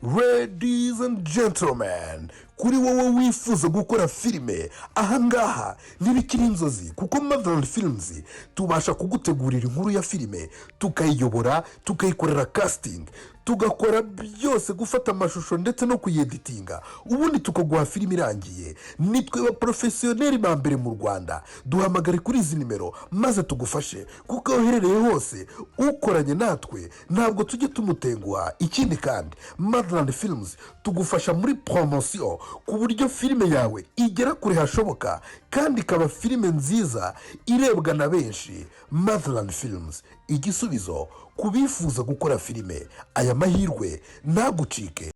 Ladies and gentlemen, kuri wowe wifuza gukora filime, ahangaha ntibikiri inzozi, kuko Motherland Films tubasha kugutegurira inkuru ya filime, tukayiyobora, tukayikorera casting, tugakora byose, gufata amashusho ndetse no kuyeditinga, ubundi tukaguha filime irangiye. Nitwe ba professionnel ba mbere mu Rwanda. Duhamagare kuri izi nimero maze tugufashe, kuko aho uherereye hose ukoranye natwe ntabwo tujya tumutenguha. Ikindi kandi, Motherland Films tugufasha muri promotion, ku buryo filime yawe igera kure hashoboka kandi ikaba filime nziza irebwa na benshi. Motherland Films, igisubizo ku bifuza gukora filime. Aya mahirwe ntagucike.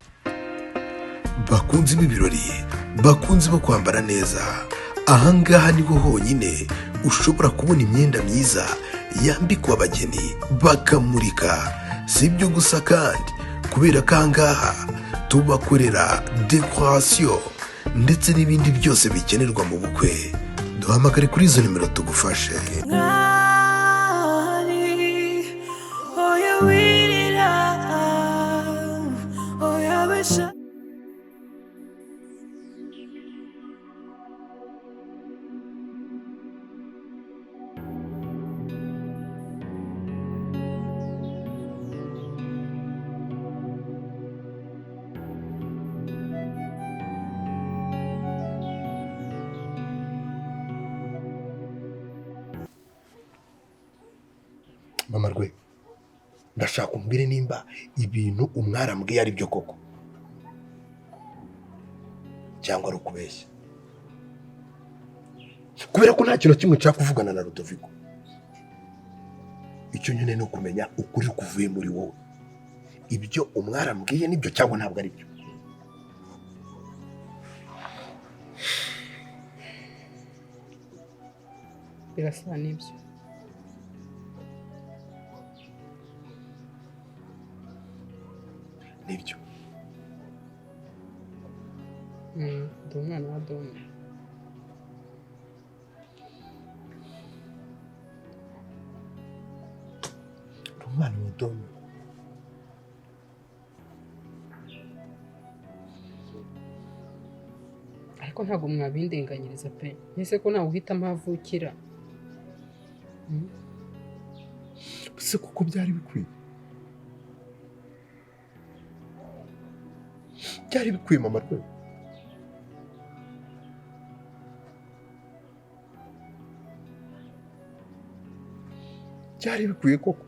Bakunzi b'ibirori, bakunzi bo kwambara neza, ahangaha niho honyine ushobora kubona imyenda myiza yambikwa abageni bakamurika. Si ibyo gusa kandi, kubera ko ahangaha tubakorera décoration ndetse n'ibindi byose bikenerwa mu bukwe. Duhamagare kuri izo nimero tugufashe. Mwari, oya wirira, oya besha. Mama rwe, ndashaka umbwire nimba ibintu umwarambwiye ari byo koko cyangwa ari ukubeshya, kubera ko nta kintu na kimwe nshaka kuvugana na Rodoviko. Icyo nyine ni ukumenya ukuri kuvuye muri wowe. Ibyo umwarambwiye nibyo cyangwa ntabwo ari byo? Birasa n'ibyo. Nibyo? Ndi umwana wa Dome. Uri umwana wa Dome? Ariko ntabwo mwabindenganyiriza pe. Ese ko ntawe uhitamo aho avukira? Ese kuko byari bikwiye? Byari bikwiye, mama rwe? Byari bikwiye koko?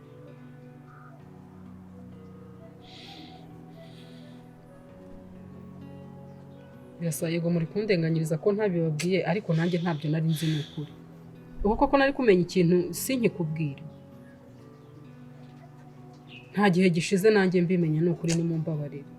Birasa, yego muri kundenganyiriza ko ntabibabwiye, ariko nanjye ntabyo nari nzi, ni ukuri. Ubu koko nari kumenya ikintu sinkikubwire? Nta gihe gishize nanjye mbimenya, ni ukuri, nimumbabarire.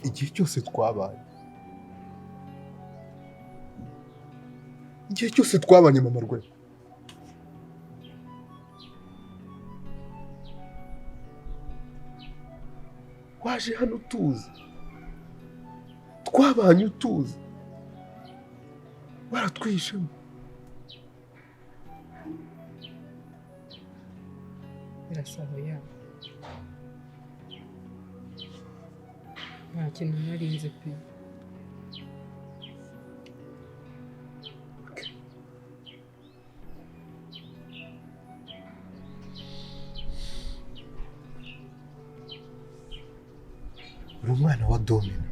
Igihe cyose twabanye, igihe cyose twabanye, mama rwe, waje hano utuzi, twabanye utuzi, waratwishemo. Birasaba ya, nta kintu nari nzi pe. Uri umwana wa Domina?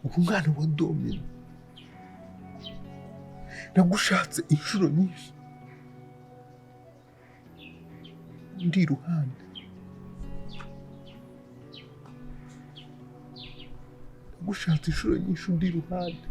Uri umwana wa Domina? Nagushatse inshuro nyinshi undi iruhande. Nagushatse inshuro nyinshi undi iruhande.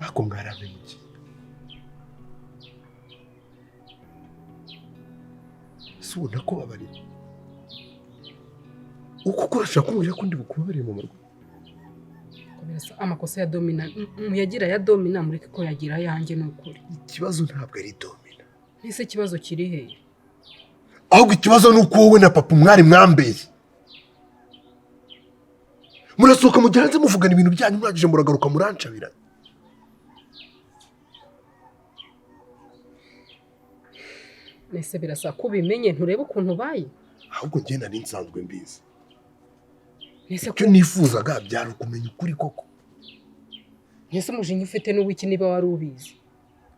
Ariko mwarampemukiye. Ese ubona ko babarira? Uko urashaka kumbwira ko ndi bukubabarire mu murwa? Birasa amakosa ya Domina muyagira ya Domina, mureke ko yagira ayanjye, ni ukuri. Ikibazo ntabwo ari Domina. Ese ikibazo kiri he? Ahubwo ikibazo ni uko wowe na papa umwari mwambeye, murasohoka mujya hanze muvugana ibintu byanyu, murangije muragaruka murancabira. Ese Birasa ko ubimenye, nturebe ukuntu ubaye? Ahubwo njye nari nsanzwe mbizi. Ese ko Icyo nifuzaga byari ukumenya ukuri koko. Ese umujinya ufite n'uwiki? Niba wari ubizi,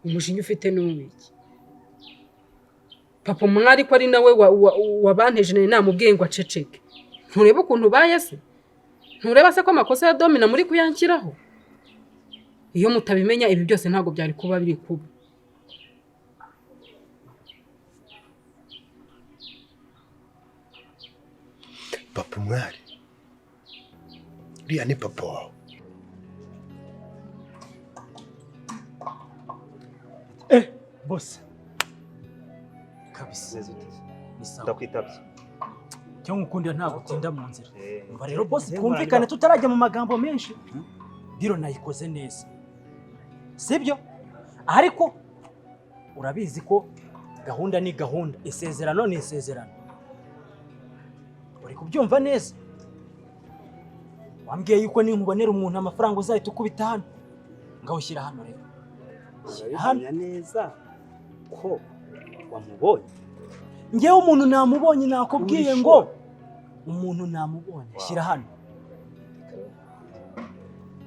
umujinya ufite n'uwiki? Papa umwari ko ari nawe wabanteje, nari namubwiye ngo aceceke. Nturebe ukuntu ubaye se? Ntureba se ko amakosa ya Domina muri kuyanshyiraho? Iyo mutabimenya ibi byose ntabwo byari kuba biri kuba. Papa umwari uriya ni papa wawe. Bose kabisa. Neza ute? Ni sawa. Ndakwitabye. Icyo ngukundira ntabwo utinda mu nzira. Umva rero bose, Eh, twumvikane tutarajya mu magambo menshi. Deal nayikoze neza, sibyo? Ariko urabizi ko gahunda ni gahunda, isezerano ni isezerano. Uri kubyumva neza? Wambwiye yuko ninkubonera umuntu amafaranga uzahita ukubita hano, ngawushyira hano. Rero shyira hano. Urabihamya neza ko wamubonye? Ngewe umuntu namubonye, nakubwiye Uri ngo sure? Umuntu namubonye, shyira hano.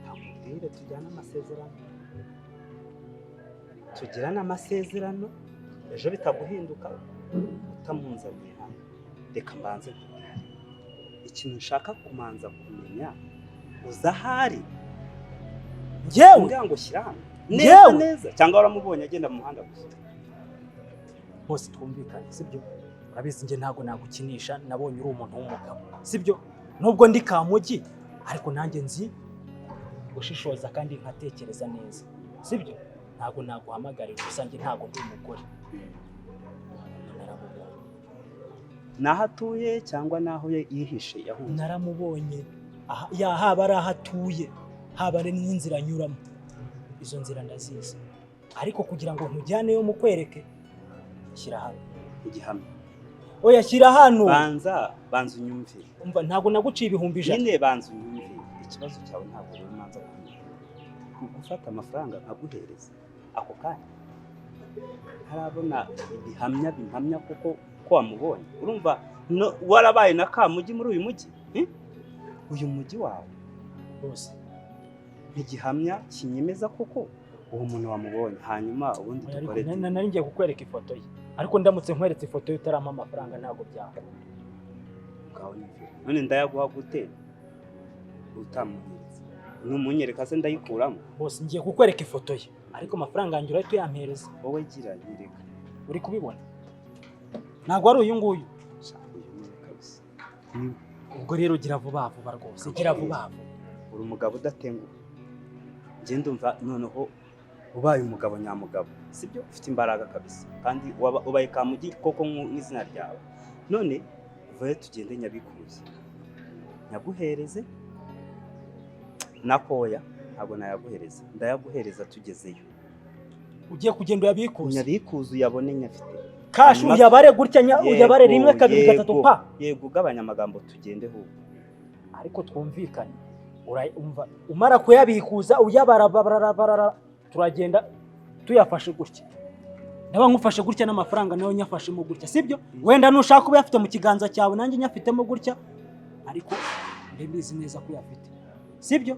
Akubwire tujyane amasezerano, tugirane amasezerano, ejo bitaguhinduka utamunzaniye hano. Reka mbanze nkubwire ikintu nshaka kumanza kumenya: uza ahari? Ngewe? Kugira ngo shyira hano neza. Njyewe? Neza, cyangwa waramubonye agenda mu muhanda gusa? Bose, twumvikane, sibyo? Urabizi njye ntabwo nagukinisha. Nabonye uri umuntu w'umugabo, sibyo? Nubwo ndi kamugi, ariko nanjye nzi gushishoza kandi nkatekereza neza, sibyo? Ntabwo naguhamagarira gusa, njye ntabwo ndi umugore. Naramubonye. N'aho atuye cyangwa n'aho yihishe yahunze? Naramubonye. Ya haba ari aho atuye, haba ari n'inzira anyuramo, izo nzira ndazizi. Ariko kugira ngo nkujyaneyo mukwereke, shyira hano. Igihamya? Oya, shyira hano. Banza, banza unyumvire. Umva, ntabwo naguciye 100,000. Nyine banza unyumvire. Ikibazo cyawe ntabwo rero manza kumenya gufata amafaranga nkaguhereza ako kanya ntarabona ibihamya bimpamya kuko ko wamubonye. Urumva no, warabaye na kamugi muri uyu mujyi, eh? Uyu mujyi wawe. Bose. Igihamya kinyemeza koko uwo muntu wamubonye, hanyuma ubundi Oya, ariko dukore nari ngiye kukwereka ifoto ye, ariko ndamutse nkweretse ifoto ye utarampa amafaranga ntabwo byakunda. Ngaho nyumvira. None ndayaguha gute utamunyeretse? Numunyereka se ndayikuramo? Bose, ngiye kukwereka ifoto ye, ariko amafaranga yanjye urahita uyampereza. Wowe gira nyereka. Uri kubibona? Ntabwo ari uyu nguyu? Sha, uyu ni we kabisa. Ubwo rero gira vuba vuba rwose, gira vuba vuba. Uri umugabo udatenguha. Njye ndumva noneho ubaye umugabo nyamugabo, sibyo? Ufite imbaraga kabisa, kandi ubaye kamugi koko nk'izina ryawe. None vayo tugende nyabikuze nyaguhereze. Nakoya ntabwo nayaguhereza, ndayaguhereza tugezeyo. Ugiye kugenda uyabikuze? Nyabikuze uyabone nyafite. Cash? Hanyuma- Uyabare gutya uyabare rimwe, Yego, kabiri, gatatu, yego. pa? Yego, ugabanya amagambo tugende ahubwo. Ariko twumvikane. Umva, umara kuyabikuza uyabara barara, turagenda tuyafashe gutya. Ndaba nkufashe gutya n'amafaranga nayo nyafashemo gutya, sibyo? Wenda nushaka kuba uyafite mu kiganza cyawe, nanjye nyafitemo gutya, ariko mbizi neza ko uyafite, sibyo?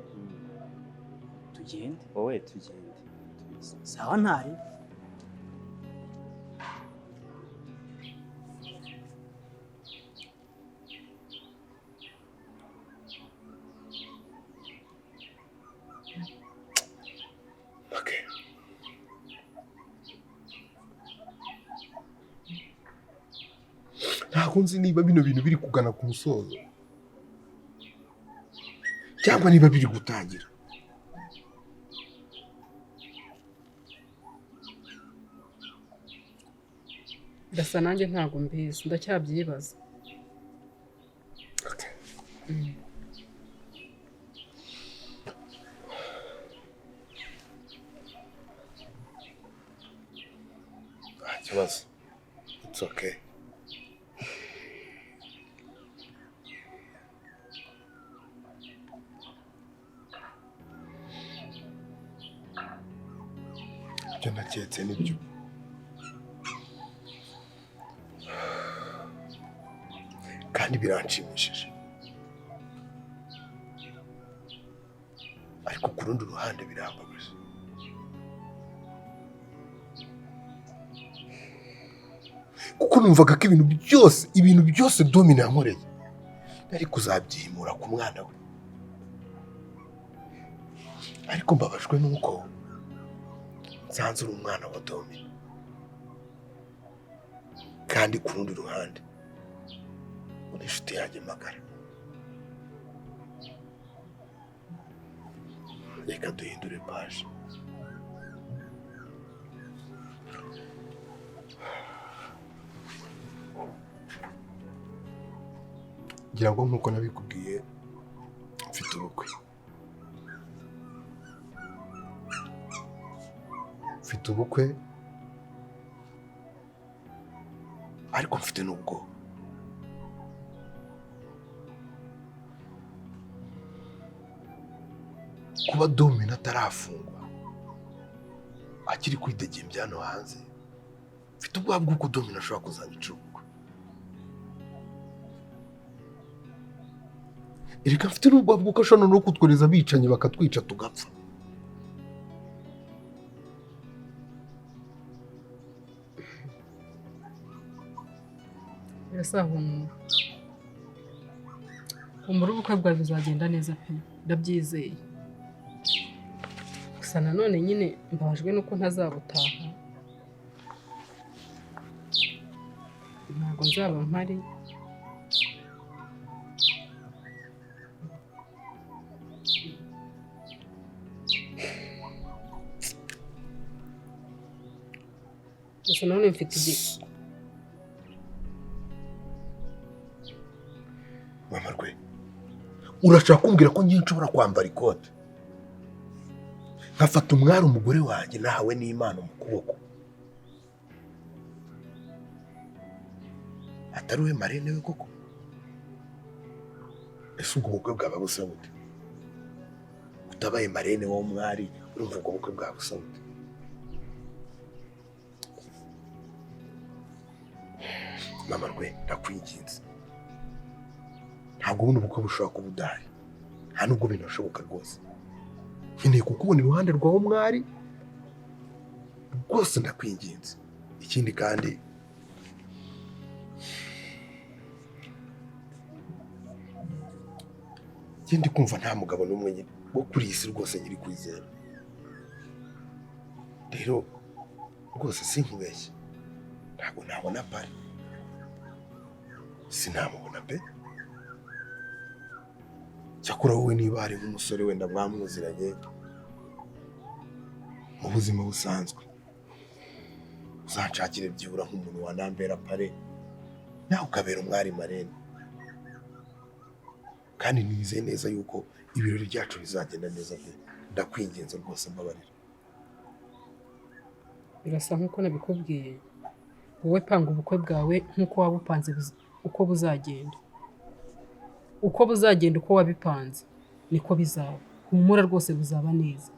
Tugende. Wowe tugende. Sawa, ntari. Okay. Ntabwo nzi niba bino bintu biri kugana ku musozo cyangwa niba biri gutangira. Ndasa nanjye ntabwo mbizi, ndacyabyibaza. Okay. Nta kibazo, it's okay. Ibyo naketse nibyo. Kandi biranshimishije, ariko ku rundi ruhande birambabaje. Kuko numvaga ko ibintu byose Domina yankoreye nari kuzabyimura ku mwana we, ariko mbabajwe nuko nsanze uri umwana wa Domina, kandi ku rundi ruhande uri inshuti yanjye magara. Reka duhindure page. Ngira ngo nk'uko nabikubwiye, mfite ubukwe, mfite ubukwe, ariko mfite n'ubwoba. Kuba Domina atarafungwa, akiri kwidegembya hano hanze, mfite ubwoba bw'uko Domina ashobora kuzanyica ubukwe. Reka, mfite n'ubwoba bw'uko ashobora no kutwohereza abicanyi bakatwica tugapfa. Birasa, humura, humura, ubukwe bwawe buzagenda neza pe, ndabyizeye. Gusa nanone nyine mbabajwe nuko ntazabutaha, ntabwo nzaba mpari. Gusa nanone mfite igihe. Mama rwe, urashaka kumbwira ko ngiye nshobora kwambara ikote, nkafata umwari, umugore wanjye nahawe n'Imana, mu kuboko, atari we marraine we koko? Ese ubwo bukwe bwaba busa bute utabaye marraine wo mwari? Urumva ubwo bukwe bwaba busa bute? Mama rwe, ndakwinginze, ntabwo buno bukwe bushobora kuba udahari, nta nubwo binashoboka rwose. Nkeneye kukubona iruhande rwawe mwari, rwose ndakwinginze. Ikindi kandi, ikindi kumva nta mugabo n'umwe nyine wo kuri iyi si rwose nyiri kwizera. Rero rwose sinkubeshye, ntabwo nabona pari, sinamubona pe. Cyakora wowe niba hari nk'umusore wenda mwamuziranye mu buzima busanzwe, uzanshakire byibura nk'umuntu wanambera parrain, nawe ukabera umwari marraine. Kandi nizeye neza yuko ibirori byacu bizagenda neza pe. Ndakwinginze rwose, mbabarira. Birasa, nk'uko nabikubwiye, wowe panga ubukwe bwawe nk'uko waba upanze, uko buzagenda, uko buzagenda, uko wabipanze niko bizaba. Humura rwose, buzaba neza.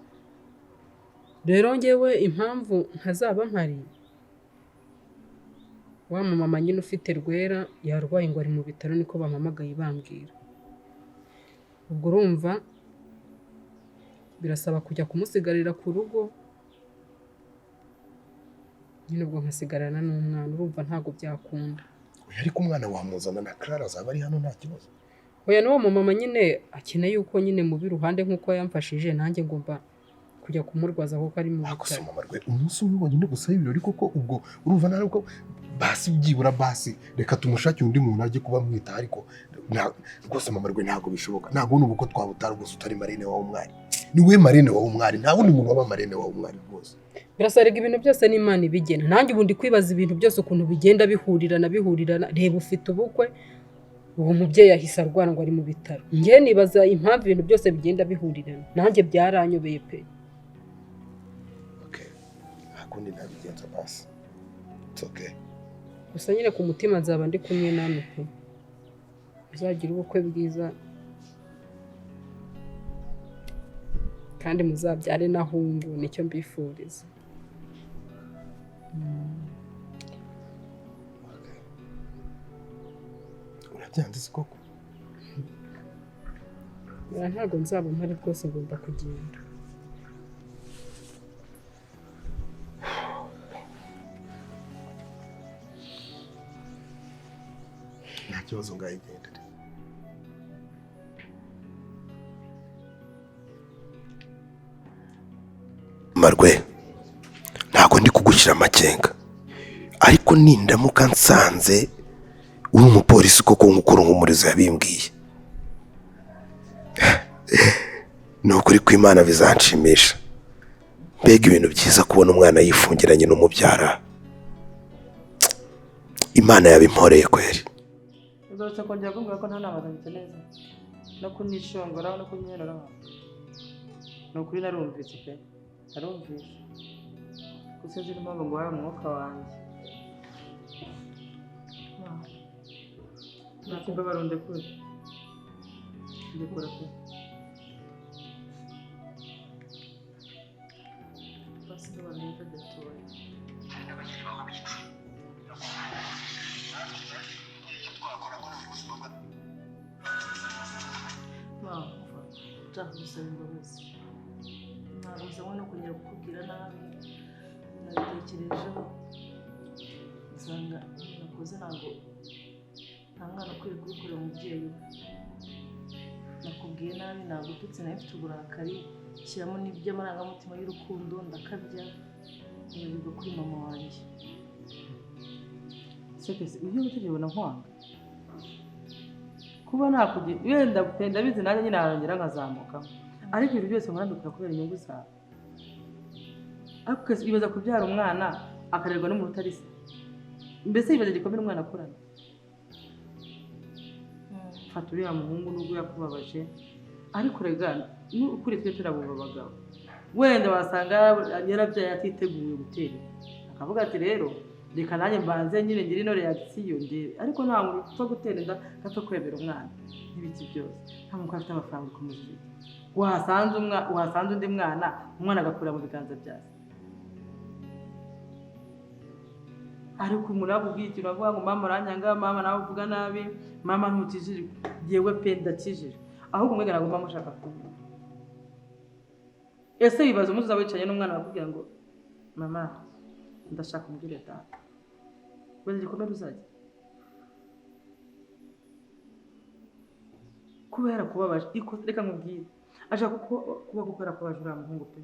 Rero ngewe impamvu ntazaba mpari, wa mumama nyine ufite Rwera yarwaye, ngo ari mu bitaro, niko bampamagaye bambwira. Ubwo urumva birasaba kujya kumusigarira ku rugo nyine, ubwo nkasigarana n'umwana, urumva ntabwo byakunda. Oya, ariko umwana wamuzana na Clara azaba ari hano, nta kibazo. Oya, n'uwo mumama nyine akeneye yuko nyine mubi iruhande nk'uko yamfashije, nanjye ngomba kujya kumurwaza kuko ari mu Ariko si bitaro. Mama rwe, umunsi umwe wonyine gusa w'ibirori koko? Ubwo urumva ntabwo basi, byibura basi reka tumushakire undi muntu ajye kuba amwitaho. Ariko rwose mama rwe, ntabwo bishoboka, ntabwo n'ubu ko twabutara rwose utari marraine wawe umwari. Ni we marraine wawe umwari, nta wundi muntu waba marraine wawe umwari rwose. Birasarega, ibintu byose n'Imana ibigena. Nanjye ubu ndi kwibaza ibintu byose ukuntu bigenda bihurirana bihurirana. Reba, ufite ubukwe. Uwo mubyeyi yahise arwara ngo ari mu bitaro. Njye nibaza impamvu ibintu byose bigenda bihurirana, nanjye byaranyobeye pe. Okay, nta kundi nabigenza, basi it's okay. Gusa nyine ku mutima nzaba ndi kumwe namwe pe. Muzagira ubukwe bwiza kandi muzabyare n'ahungu, nicyo mbifuriza. Okay. Urabyanze koko? Oya, ntabwo nzaba mpari rwose, ngomba kugenda. Nta kibazo, ngayigendere. Marwe, ntabwo ndi kugushyira amakenga, ariko nindamuka nsanze uri umupolisi koko nk'uko Ruhumuriza yabimbwiye, ni ukuri kw'Imana bizanshimisha. Mbega ibintu byiza kubona umwana yifungiranye n'umubyara! Imana yabimporeye kweri. Uzarutse kongera kumbwira ko nta nama zanjye neza no kunyishongoraho no kunyereraho. Ni ukuri narumvise pe, narumvise. Gusa sinzi n'impamvu nguhaye umwuka wanjye. Nta ndekure. Ndekura pe. Basi mbabarira gatoya. Mama, nshaka gusaba imbabazi. Ntabwo nsabwa no kongera kukubwira nabi. Nabitekerejeho nsanga ibintu nakoze ntabwo nta mwana ukwiye kubikorera umubyeyi we. Nakubwiye nabi, nagututse, nawe mfite uburakari, shyiramo n'iby'amarangamutima y'urukundo, ndakabya, nibagirwa kuri mama wanjye. Sekese, ujye gutekereza nkwanga kuba nakugira wenda pe, ndabizi nanjye nyine narongera nkazamukamo, ariko ibintu byose nkora mbikora kubera inyungu zawe. Ariko kese ibaza kubyara umwana akarerwa n'umuntu utari se, mbese ibaza igikomere umwana akurana. Fata uriya muhungu nubwo yakubabaje, ariko rega n'ukuri twe turabuba abagabo, wenda wasanga yarabyaye atiteguye gutera inda, akavuga ati rero reka nanjye mbanze nyine ngire ino reaction ndebe. Ariko nta muntu upfa gutera inda gapfa kwemera umwana n'ibiki byose. Nta muntu afite amafaranga ukamujijira, wahasanze undi mwana, umwana agakurira mu biganza bya se. Ariko umuntu akubwiye ikintu avuga ngo mama uranyanga, mama nawe uvuga nabi, mama ntukijijwe. Yewe pe, ndakijijwe, ahubwo mwega ntabwo mama ushaka kumva. Ese wibaza umunsi uzaba wicaranye n'umwana bakubwira ngo mama ndashaka umbwire data, wenda igikomere uzajya kuba yarakubabaje. Reka nkubwire, ashaka kuba kuko yarakubabaje uriya muhungu pe.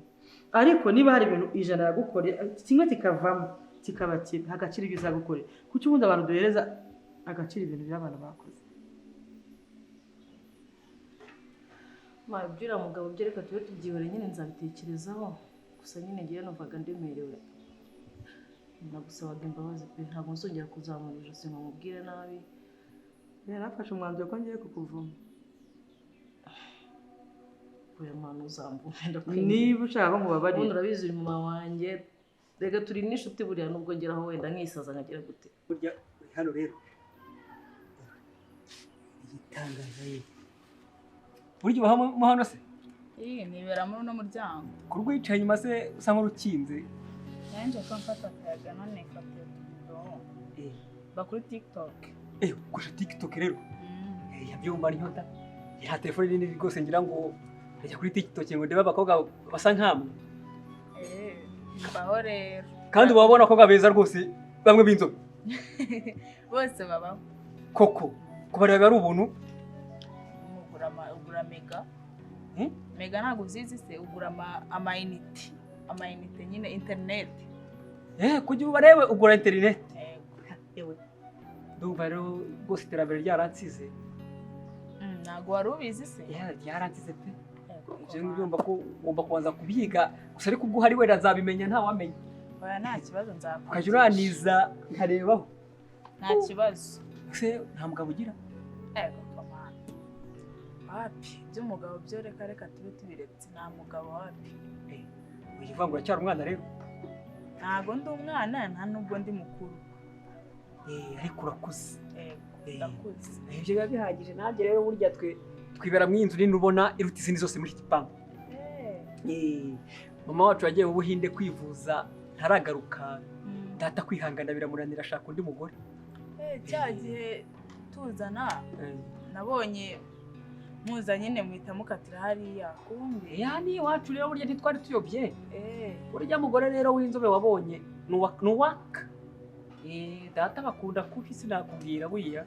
Ariko niba hari ibintu 100 yagukoreye, kimwe kikavamo kikaba kibi, agaciro ibyo uzagukorera. Kuki ubundi abantu duhereza agaciro ibintu by'abantu bakoze? Ma, ibyo uriya mugabo byo reka tube tubyihore nyine, nzabitekerezaho. Gusa nyine ngewe numvaga ndemerewe, nagusabaga imbabazi pe. Ntabwo nzongera kuzamura ijosi ngo mubwire nabi. Yarafashe umwanzuro ko ngiye kukuvuma. Oya mwana, uzamvume ndakwinginze. Niba ushaka ko nkubabarira. Ubundi urabizi uri mama wanjye, reka turi n'inshuti buriya, nubwo ngeraho wenda nkisaza nkagira gute. Burya uri hano rero igitangaza ye, burya uba mo hano se? Nibera muri uno muryango. Ku rwicaye inyuma se usa nk'urukinze. Nanjye ko mfata akayaga none mfata utuvidewo. Ba kuri TikTok. Ukoresha TikTok rero? Yabyumva n'inkota. Ya telefone nini rwose, ngira ngo ajya kuri TikTok ngo ndebe abakobwa basa nkamwe. Baho rero. Kandi uba wabona abakobwa beza rwose, bamwe b'inzobe. Bose babaho. Koko kubareba ari ubuntu. Ugura mega. Mega ntabwo uzizi se? Ugura amayinite. Amayinite nyine, internet. Kugira ubarebe ugura internet. Ewe, ndumva rero rwose iterambere ryaransize. Ntabwo wari ubizi se? Ryaransize pe. Ibyo ngibyo ko ugomba kubanza kubyiga gusa, ariko ubwo uhari wenda nzabimenya, ntawamenya. Oya nta kibazo, nzakwigisha. Ukajya uraniza nkarebaho. Nta kibazo. Ese nta mugabo ugira? Ego komana. Wapi by'umugabo byo reka reka tube tubiretse, nta mugabo wapi. Uyivuga ngo uracyari umwana rero? Ntago ndi umwana, nta nubwo ndi mukuru. Ariko urakuze. Ndakuze. Ibyo biba bihagije. Nanjye rero burya twe twibera mu inzu nini ubona iruta izindi zose muri iki gipangu. Mama wacu yagiye mu Buhinde kwivuza ntaragaruka. Data kwihangana biramunanira ashaka undi mugore. Cya gihe tuzana nabonye muza nyine muhita mukatira hariya kumbe. Yani iwacu rero burya ntitwari tuyobye. Burya mugore rero w'inzobe wabonye nuwaka. Data bakunda kuki sinakubwira buriya.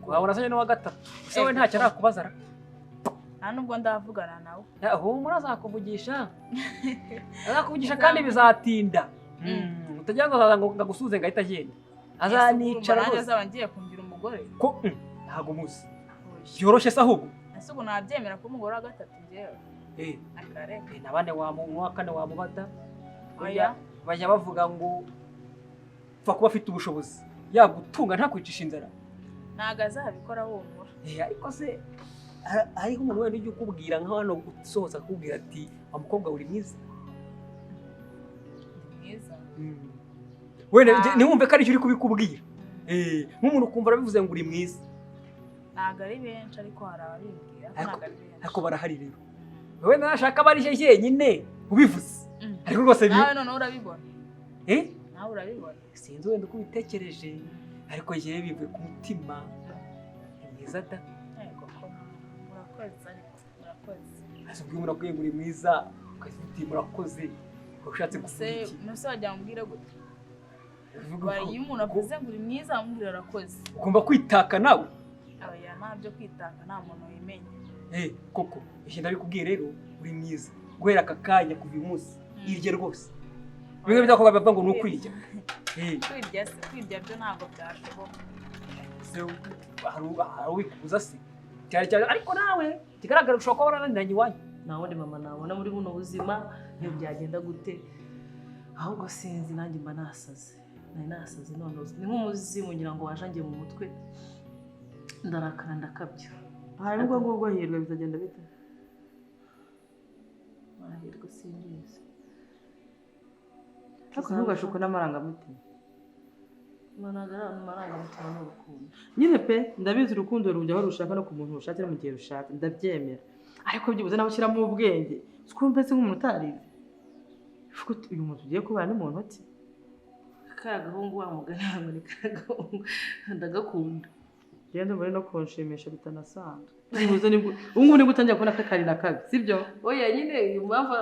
Wabona se n'uwa gatatu. Ese we ntacyo arakubaza ra? Nta nubwo ndavugana nawe. Humura azakuvugisha. Azakuvugisha kandi bizatinda. Utagira ngo azaza ngo ngagusuze ngahita agenda. Azanicara rwose. Azaba ngiye kungira umugore. Ko ntago muzi. Byoroshye se ahubwo. Ese ubu nabyemera ko umugore wa gatatu njyewe? Akareka. Nabane wa mu wa kane wa mubata. Oya bajya bavuga ngo pfa kuba afite ubushobozi yagutunga ntakwicisha inzara. Ntago azabikora humura. Ariko se hariho umuntu wenda ujya ukubwira nka hano usohoza akakubwira ati wa mukobwa uri mwiza. Mwiza. Wenda ntiwumve ko aricyo uri kubikubwira. Nk'umuntu ukumva arabivuze ngo uri mwiza. Ntago ari benshi ariko hari ababimbwira. Ntago ari benshi. Ariko barahari rero. Wenda nashaka bari jyenyine ubivuze. Ariko rwose nawe noneho urabibona. Nawe urabibona. Sinzi wenda uko ubitekereje ariko yewe bivuye ku mutima. Ni mwiza da. Murakoze ariko murakoze. Ese ubwo umuntu akubwiye ngo uri mwiza ukavuga uti murakoze ushatse kuvuga iki? Nuse wagira ngo umbwire gute? Iyo umuntu avuze ngo uri mwiza amubwira arakoze. Ugomba kwitaka nawe. Oya nta byo kwitaka, nta muntu wimenya. Koko iki ndabikubwiye rero uri mwiza guhera aka kanya kuva uyu munsi irye rwose. Bimwe byakobwa bavuga ngo ni ukwirya. Kwirya se, kwirya byo ntabwo byashoboka. Se hari uwikubuza se cyane cyane ariko nawe kigaragara ushobora kuba warananiranye iwanyu. Nta wundi mama nabona muri buno buzima niyo byagenda gute, ahubwo sinzi nanjye mba nasaze. Nari nasaze none ni nk'umuzimu ngira ngo wajangiye mu mutwe ndarakara ndakabya. Hari ubwo ngubwo Hirwa bizagenda bite? Mahirwe simbizi. Ariko ntugashukwe n'amarangamutima. Amarangamutima ni urukundo. Nyine pe ndabizi urukundo rujya aho rushaka no ku muntu rushakira mu gihe rushatse ndabyemera. Ariko byibuze nawe ushyiramo ubwenge. Sikumve se nk'umuntu utarize. Uyu muntu tugiye kubana n'umuntu ati kaya gahungu wa mugani wangu ni kaya gahungu ndagakunda. Genda muri no kunshimisha bitanasanzwe. Byibuze nibwo ubu ngubu nibwo utangiye kubona ko kari na kabi, sibyo? Oya nyine impamvu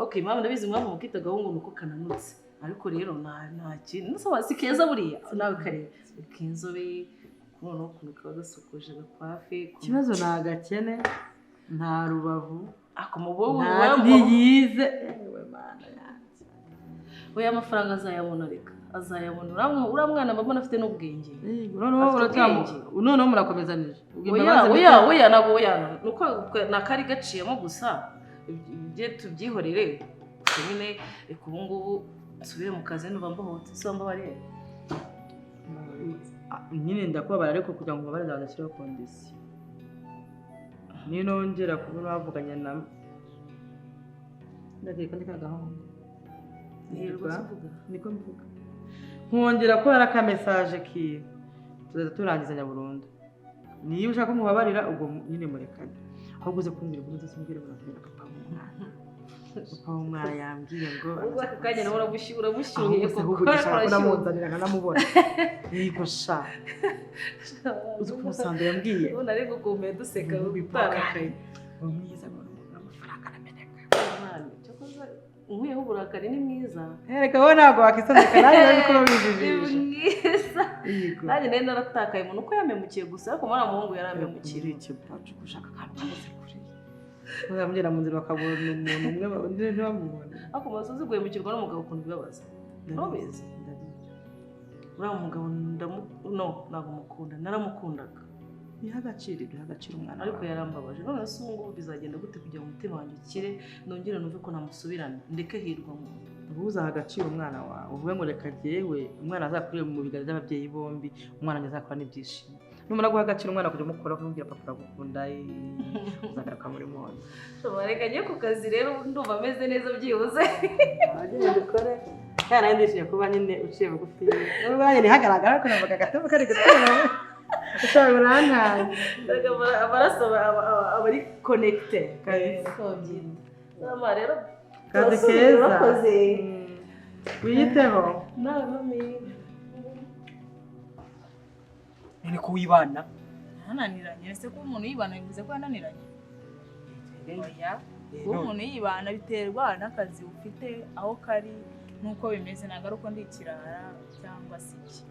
okay impamvu ndabizi impamvu mukita gahungu nuko kananutse. Ariko rero nta kintu nso si keza buriya nawe kareba kinzobe kuno ukuntu kaba gasokoje gakwafe. Ikibazo ni agakene nta rubavu ako mubobo ntiyize. Ewe mana yanjye. Oya amafaranga azayabona reka azayabona. Uriya mwana mbona afite n'ubwenge. Noneho murakomezanije. Oya oya oya ntabwo oya nuko nakari gaciyemo gusa ibyo tubyihorere nyine reka ubu ngubu nsubire mu kazi nuva mbohotse si wambabariye nyine ndakubabara ariko kugira ngo mbabare nzashyiraho kondisiyo ninongera kubona bavuganye na ndakeka ndi kagahungu niko mvuga nkongera ko hari aka message kiwe tuzaza turangizanya burundu. Niba ushaka kumubabarira ubwo nyine murekane, ahubwo uze kumbwira ubwo uze umbwire urabwira papa w'umwana. Papa w'umwana yambwiye ngo ubwo ako kanya nawe uramushyuhiye koko urashaka kunamuzanira nkanamubona. Yego sha uzi ko umusanzu yambwiye ubu nari gukumbuye duseka utarakaye. Uri mwiza n'amafaranga arameneka. Nkuyeho uburakari ni mwiza. Reka wowe ntabwo wakisondeka nanjye nari ko bijijisha. Ni mwiza. Nanjye nari naratakaye umuntu uko yamemukiye gusa ariko muri muhungu yaramemukiye. Uri ikibacu gushaka akantu kameze kuri. Muzamugera mu nzira bakabona umuntu umwe undi ntibamubone. Ariko masozi guhemukirwa n'umugabo ukuntu bibabaza. Ntubizi. Uriya mugabo no ntabwo mukunda naramukundaga. Biha agaciro biha agaciro umwana. Ariko yarambabaje none se ubu ngubu bizagenda gute kugira ngo umutima wanjye ukire nongere numve ko namusubirana ndeke Hirwa mu uzaha agaciro umwana wawe uvuge ngo reka jyewe umwana azakurire mu biganza by'ababyeyi bombi umwana wanjye azakura n'ibyishimo. Numara guha agaciro umwana kujya umukora kumubwira papa aragukunda, uzagaruka muri mwoyo. Reka njye ku kazi rero, ndumva ameze neza byibuze. Agenda ukore kandi nanjye ndishimye kuba nyine uciye bugufi, nubwo nanjye ntihagaragara ariko numvaga agatebo kari gutera ushobora urantaye. Amaraso aba ari connecté kabisa. Mama rero Kazi turasubira, keza. Urakoze. Wiyiteho. Nawe mami. None ko wibana? Yananiranye ese? Kuba umuntu yibana bivuze ko yananiranye? Oya, kuba umuntu yibana biterwa n'akazi ufite aho kari n'uko bimeze, ntabwo ari uko ndi ikirara cyangwa se iki.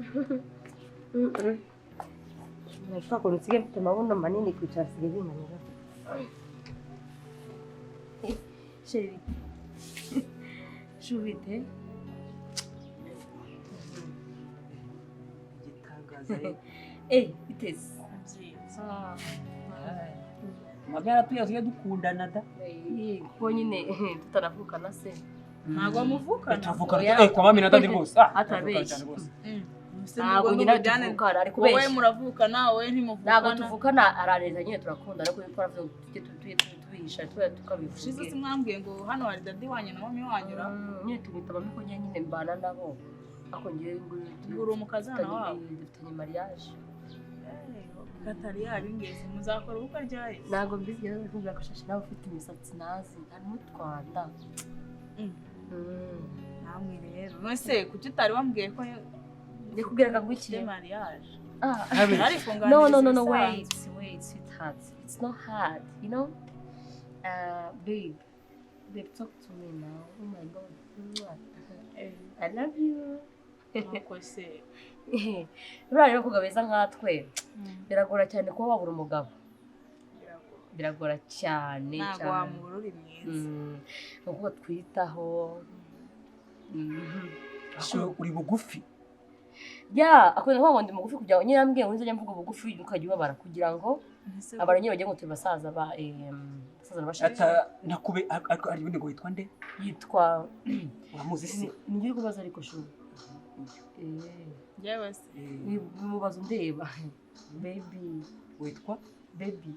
Nashaka ukuntu nsigaye mfite amabuno manini, kwicara bisigaye binanira. Chéri. Chou, bite? Igitangaza. Eh, biteze. Byiza. Magara tuyazuye dukundana da. Kuko nyine tutanavukana se. Ntabwo muvukana. Turavukana. Oya. Kwa mami na daddy rwose, ah, Atabeshya. turavukana cyane rwose. Ntabwo nyine tuvukana, ari Wowe kubeshya. muravukana, wowe ntimuvukana. Ntabwo tuvukana, arareza nyine, turakunda, ariko twaravuze ngo tujye tujye tubihisha tujye Ushize tukabivuge. Simwambwiye ngo hano hari daddy wanyu na mami wanyu ra? Nyine tumwita mami ko nyine mbana nabo. Ariko ngewe ngo Uri umukazana wabo? Dufitanye mariage. Katari yabimbwiye. Muzakora ubukwe ryari? Ntabwo mbizi, rero kubwira ko shashi nawe ufite imisatsi nazi harimo utwanda. Namwe rero none kuki utari wambwiye ko Ndikubwira ngo iki? ufite mariage? Ah. Ariko No, no, no, no, nganiriza. Wait, wait, sweetheart. It's not hard, you know? Babe, babe, talk to me now. Oh my God. Mwah. I love you. Nuko se Buriya rero abakobwa beza nkatwe biragora cyane kuba wabura umugabo. Biragora cyane Ntabwo cyane. wamubura uri mwiza. Abakobwa twitaho. Ariko uri bugufi. Ya, akunda kuvuga ngo ndi mugufi, kugira ngo nyine yambwiye ngo nzajya mvuga bugufi ukajya ubabara kugira ngo Ese abantu nyine bagiye ngo turi basaza ba basaza na bashiki. Ata nakube, ariko ari ibindi ngo witwa nde? Yitwa Uramuzi se? Ni njye uri kubaza ariko shu. Njyewe se? Mubaza undeba. Baby. Witwa? Baby.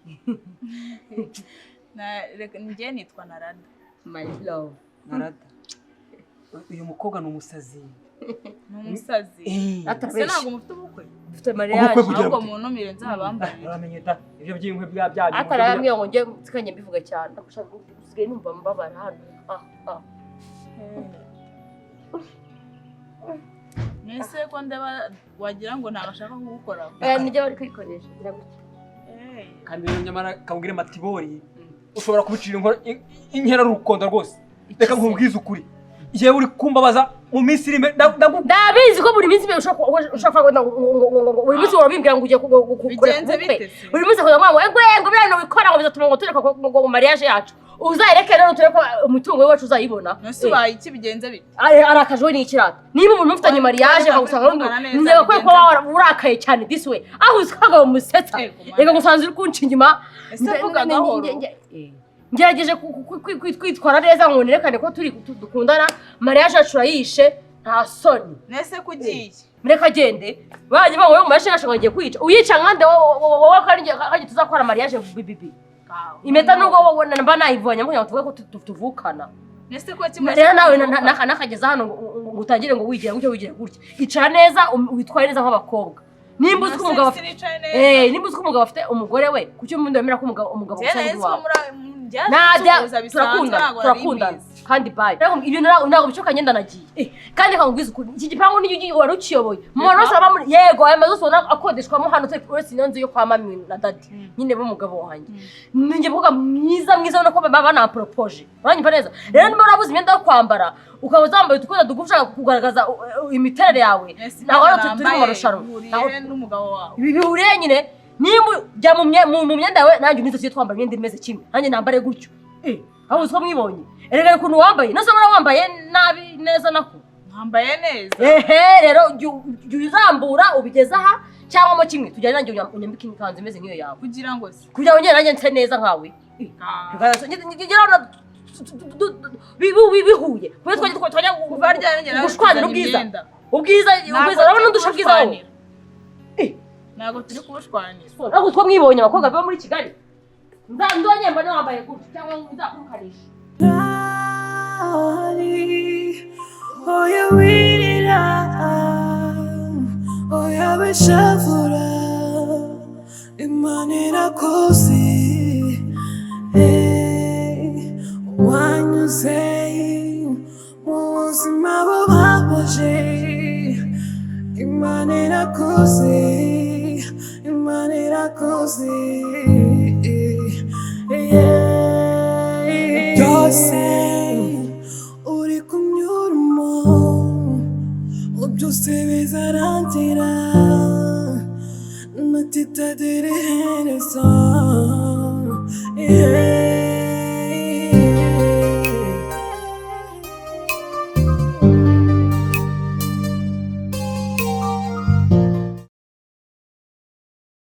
Reka njye nitwa Narada. My love. Narada. Uyu mukobwa ni umusazi. Ni umusazi? Eh. Ese ntabwo mufite ubukwe? Dufite mariage. Ubukwe bugira Ahubwo bute? muntumire nzabambarire. Uramenye da ibyo by'inkwi bya byanyu. Atarambwiye ngo njye nsikanye mbivuga cyane. Ndagushaka, usigaye numva mbabara hano. Ah, ah. Mwese ko ndeba wagira ngo ntabwo ashaka kugukoraho. Eh, nijye bari kwikoresha. Gira gutya. Kandi rero nyamara kambwire matibori, ushobora kubicira inkera rukonda rwose. Reka nkubwize ukuri, yewe uri kumbabaza mu minsi iri imbere Ndabizi ko buri minsi ushobora kuvuga ngo buri munsi wabimbwira ngo ugiye Bigenze kureka bite ubukwe. se? Buri munsi akavuga ngo ngo biriya bintu wikora ngo bizatuma ngo tureka ngo mariage yacu uzayireke, rero tureke umutungo wacu uzayibona. Nose ubaye iki? Bigenze bite? Arakajwe n'ikirata niba umuntu mufitanye mariage akagusanga rundi Tuvugana neza, ndeba ko bigenze kuba urakaye cyane this way, aho uzi ko agabo musetsa. Reka ngusanze uri kunca inyuma. Ese vuga gahoro. Ngerageje kwitwara neza ngo nerekane ko turi dukundana, mariage yacu urayishe, nta soni. Nese ko ugiye? Mureke agende, bajya bavuga ngo mariage yacu ngo agiye kwica, uyica nkande wowe? Kandi tuzakora mariage bibibi impeta, nubwo wowe mba nayivanye kugira ngo tuvuge ko tuvukana. Nese ko kimwe Rero nawe nakageza hano ngo utangire ngo wigira gutya, wigira gutya, icara neza, witware neza nk'abakobwa. Nimba uzi ko umugabo afite Sinicaye neza. eh, nimba uzi ko umugabo afite umugore we, kuki umuntu wemera ko umugabo Njye gusa nari nzi ko iwawe? njye Najya nsuhuza bisanzwe, turakundana. ntabwo nari Turakundana mbizi. kandi bye. Rero ibyo ntabwo bishoboka, ngenda nagiye. Kandi nkakubwiza ukuri, iki gipangu niyo wari ukiyoboye mu bantu bose baba muri, yego, aya mazu yose ubona akodeshwamo hano uretse ino nzu yo kwa mami na daddy nyine b'umugabo wanjye, ni njye mukobwa mwiza mwiza, ubona ko baba banamporopoje, uranyumva neza? Rero niba urabuze imyenda yo kwambara ukaba uzambaye utwenda tugufi ushaka kugaragaza imiterere yawe, Ese ntabwo imyenda rero turi mu nambaye marushanwa. ihuriye Ntabwo- n'umugabo wawe? Ibi bihuriye nyine, nimba ujya mu myenda yawe, nanjye unize tujye twambara imyenda imeze kimwe, nanjye nambare gutyo. Aho uzi ko mwibonye erega ukuntu wambaye nose ubona wambaye nabi neza nako. Nambaye neza. Ehe, rero jya uzambura ubigeze aha cyangwa mo kimwe tujyane, nanjye unyambike ikanzu imeze nk'iyo yawe. Kugira ngo se? Kugira ngo njye nanjye nse neza nkawe. Bihuye kubera twajya Kuva ryari njye nawe gushwanira tuzana ubwiza? imyenda? Ubwiza, Ntabwo ubwiza, urabona undusha ubwiza wowe. turi Ntabwo turi kubushwanira. Ntabwo two mwibonye abakobwa baba muri Kigali. Ndonye mbona wambaye gutya cyangwa nzakurukanisha. Oya wirira, oya bishavura, Imana irakuzi. Wanyuze mu buzima bubabaje, Imana irakuzi, Imana irakuzi. Byose uri kunyuramo byose bizarangira, natitagira iherezo. Yeah.